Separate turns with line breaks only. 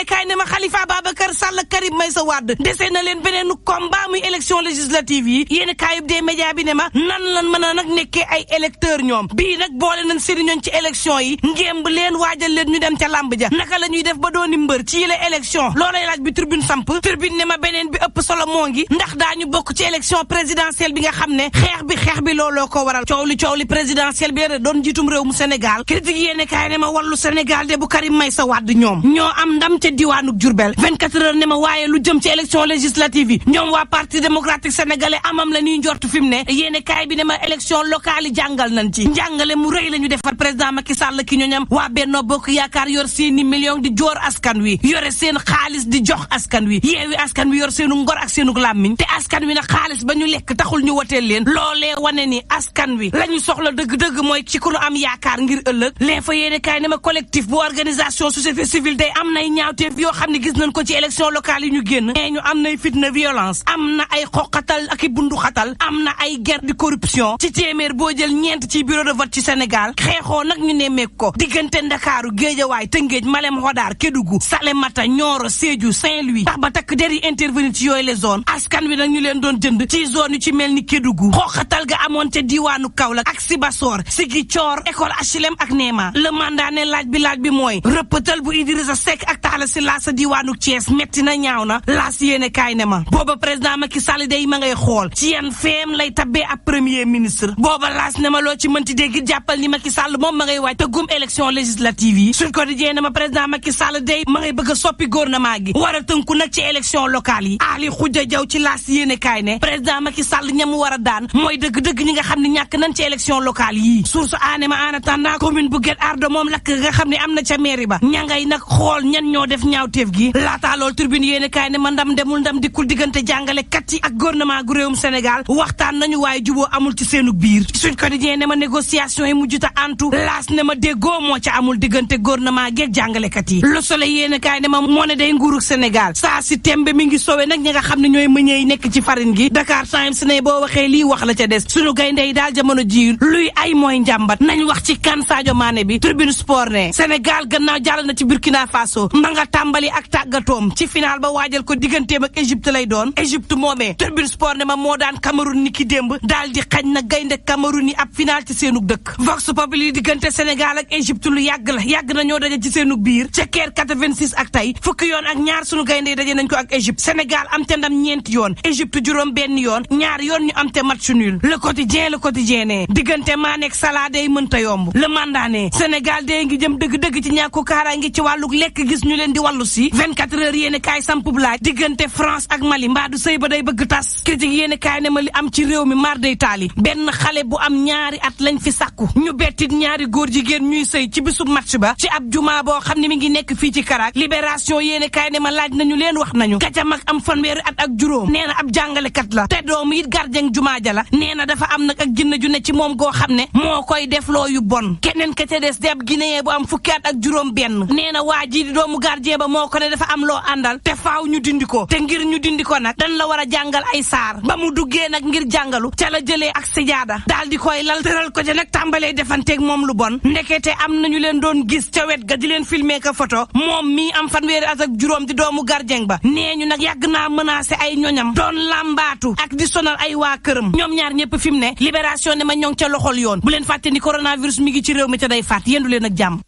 yéene kaay ne ma Khalifa Ababacar Sall Karim Meïssa Wade dese na leen beneen combat muy élection législative yi yéene kaayub des médias bi ne ma nan lan mën a nag nekkee ay électeurs ñoom bii nag boole nañ seeni ñooñ ci élection yi ngémb leen waajal leen ñu dem ca làmb ja naka la ñuy def ba dooni mbër ci yile élection loolay laaj bi tribune samp tribune ne ma beneen bi ëpp solo moo ngi ndax daañu bokk ci élection présidentielle bi nga xam ne xeex bi looloo ko waral coow li présidentielle bi la doon jiitum réew mu Sénégal critique yéene kaay ne ma wàllu Sénégal de bu Karim Meïssa Wade ñoom ñoo am ndam ca diwaanu Diourbel 24 heures ne ma waaye lu jëm ci élection législative yi ñoom waa parti démocratique sénégalais amam la ñuy njort fi mu ne yéene kaay bi ne ma élection locale yi jàngal nañ ci njàngale mu rëy la ñu defar président Macky Sall ki ñoñam waa Benno Bokk Yaakaar yor seeni millions di joor askan wi yore seen xaalis di jox askan wi yeewi askan wi yor seenu ngor ak seenu làmmiñ te askan wi nag xaalis ba ñu lekk taxul ñu woteel leen loolee wane ni askan wi la ñu soxla dëgg-dëgg mooy ci ku nu am yaakaar ngir ëllëg leen fa yéene kaay ne ma collectif bu organisation société civile day am nay ñaawteef yoo xam ne gis nañ ko ci élection locale yi ñu génn nee ñu am nay fitna violence am na ay xoqatal ak i bundu xatal am na ay guerre de corruption ci téeméer boo jël ñeent ci bureau de vote ci Sénégal xeexoo nag ñu nemmeek ko diggante Ndakaaru Géejawaay Tëngéej Malem Hodar Kédougou Salémata Nioro Sédhiou Saint-Louis tax ba takk der yi intervenir ci yooyu les zones askan wi nag ñu leen doon jënd ci zone yu ci mel ni Kédougou xoqatal ga amoon ca diwaanu Kaolack ak Sibassor Ziguinchor école HLM ak Néma le mandat ne laaj bi mooy rëppatal bu Idrissa Seck ak Talla Sylla sa diwaanu Thiès metti na ñaaw na laas yéene kaay ne ma booba président Macky Sall day ma ngay xool ci yan feem lay tabbee ab premier ministre booba laas ne ma loo ci mënti dégg jàppal ni Macky Sall moom ma ngay waaj tëggum élection législative yi Sud Quotidien ne ma président Macky Sall day ma ngay bëgg a soppi gouvernement gi war a tënku nag ci élection locale yi Ali Khoudia Diaw ci laas yéene kaay ne président Macky Sall ñamu war a daan mooy dëgg-dëgg ñi nga xam ne ñàkk nañ ci élection locale yi source aane ma en attendant commune bu Guet Ardo moom lakk nga xam ne am na ca mairie ba ña ngay nag xool ñan ñoo def ñaawteef gi laataa lool tribune yéene kaay ne ma ndam demul ndam dikkul diggante jàngalekat yi ak gouvernement gu réewum Sénégal waxtaan nañu waaye juboo amul ci seenu biir Sud Quotidien ne ma négociation yi mujjuta antu laas ne ma déggoo moo ca amul diggante gouvernement geeg jàngalekat yi Le Soleil yéene kaay ne ma moo ne day nguurug Sénégal saa si tembe mi ngi sowe nag ñi nga xam ne ñooy mëñee yi nekk ci farine gi Dakar Times ne boo waxee lii wax la ca des suñu gaynde yi daal jamono ji luy ay mooy njàmbat nañ wax ci kan Sadio Mané bi Tribune Sport ne Sénégal gannaaw jàll na ci Burkina Faso ma nga tàmbali ak tàggatoom ci final ba waajal ko digganteem ak Égypte lay doon Égypte moomee Tribune Sport ne ma moo daan Cameroun ni ki démb daal di xañ na gaynde Cameroun yi ab final ci seenug dëkk Vox Populi diggante Sénégal ak Égypte lu yàgg na ñoo daje ci seenug biir ca Caire 86 ak tey fukki yoon ak ñaar sunu gaynde yi daje nañ ko ak Égypte Sénégal am te ndam ñeenti yoon Égypte juróom benn yoon ñaar yoon ñu am te match nul Le Quotidien ne diggante Mané ak Salah day mënta yomb Le Mandat ne Sénégal day ngi jëm dëgg-dëgg ci ñàkku kaaraange ci wàlluk lekk gis ñu leen di wàllu si 24 heures yéene kaay sampub laaj diggante France ak Mali mbaadu sëy ba day bëgg tas critique yéene kaay ne ma li am ci réew mi mar day taali benn xale bu am ñaari at lañ fi sàkku ñu bettit ñaari góor jigéen ñuy sëy ci bisub match ba ci ab juma boo xam ne mi ngi nekk fii ci Karak Libération yéene kaay ne ma laaj nañu leen wax nañu ka ca mag am fanweeri at ak juróom nee na ab jàngalekat la te doom it gardien jumaa ja la nee na dafa am nag ak jinne ju ne ci moom goo xam ne moo koy def loo yu bon keneen ka ca des di ab guinéen bu am fukki at ak juróom benn nee na waa ji di doomu gardien ba moo ko ne dafa am loo àndal te faaw ñu dindi ko te ngir ñu dindi ko nag dañ la war a jàngal ay saar ba mu duggee nag ngir jàngalu ca la jëlee ak sijaada daal di koy lal tëral ko ca nag tàmbalee defanteeg moom lu bon ndekete am nañu leen doon gis ca wet ga di leen filmer ka photo moom mii am fanweeri at ak juróom di doomu gardien ba nee ñu nag yàgg naa menacé ay ñoñam doon làmbaatu ak di sonal ay waa këram ñoom ñaar ñëpp fi mu ne Libération ne ma ñoo ngi ca loxol yoon bu leen fàtte ni coronavirus mi ngi ci réew mi te day faat yendu leen ak jàmm